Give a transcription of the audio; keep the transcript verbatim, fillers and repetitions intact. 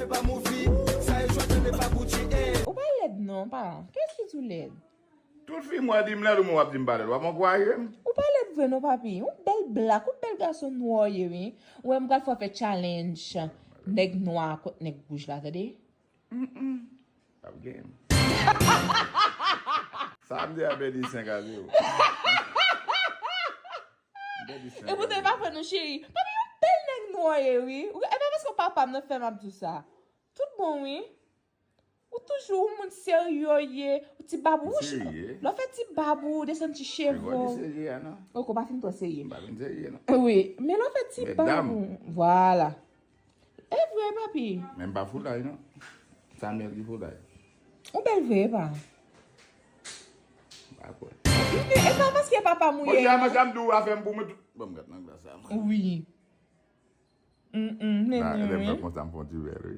Pa mouvi, sa e jwèt, men pa Gucci, eh. Ou pa lèd non, pa. Kiyès ki di w lèd? Tout fi m wè di m lèd, ou menm w ap di m pa lèd. W ap ankouraje m? Ou pa lèd vre non, papi. Ou bèl blak, ou bèl gason nwa w ye, wi. Ou wè m pral fè w fè challenge nèg nwa kont nèg wouj la, tande? Ap gen. Sa ap di a pèdi senk a zewo. E poutan e pa fè nou cheri. Papi, ou bèl nèg nwa w ye, wi. Ou- E pa paske w papa m nan fè m ap di w sa. Tout bon, wi. Ou toujou ou moun serye w ye. Ou ti bab ou. Serye? Lè w fè ti bab ou, desann ti cheve Mwen w. serye a non. Ok, ou pa fin twò serye. M pa vin serye non. Wi, men lè w fè ti bab Medam. Ou. Vwala. E vre, papi. Men m pa foulay non. Samuel ki foulay. Ou bèl vre, pa. M pa kwè. E pa paske papa m ou Bon, ye. ya mwen sa m di w afè m pou mwen tout. Bon, m gade nan glas la mwen. Wi. Mm, mm, men, Nan, men, lè m fè wi. Konsa m fè yon ti vè wi.